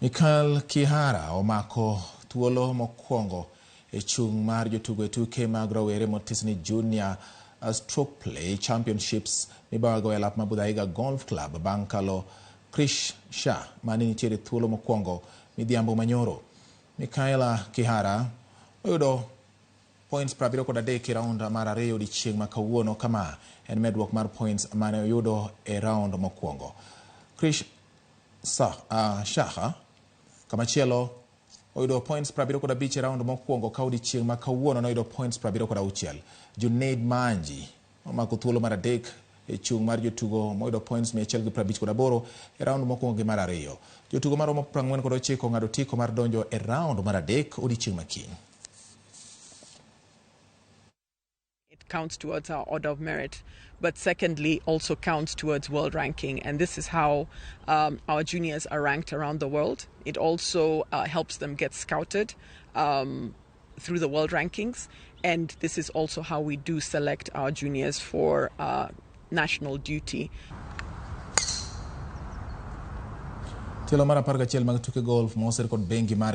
Michael Kihara omako thuolo mokwongo e chung' mar jotugo e tuke mag rowere motis ni Junior Stroke Play Championships mibago e lap ma Muthaiga Golf Club bang' kalo Krish Shah mane nitiere thuolo mokwongo midhiambo manyoro. Michaela Kihara oyudo points 73 e round mar ariyo odiechieng' ma kawuono kama en medruok mar points mane oyudo e round mokwongo. Krish Shaha kamachielo oyudo points 75 e round mokwongo ka odiechieng' ma kawuono noyudo points 76. Junaid Manji omako thuolo mar adek e chung' mar jotugo moyudo points 158 e round mokwongo gi mar ariyo. Jotugo maromo 49 ong'ado otiko mar donjo e round mar adek odiechieng' ma kiny. It counts towards our order of merit, but secondly, also counts towards world ranking. And this is how our juniors are ranked around the world. It also helps them get scouted through the world rankings. And this is also how we do select our juniors for national duty. Tielo mar 11 mag tuke golf moser kod bengi mar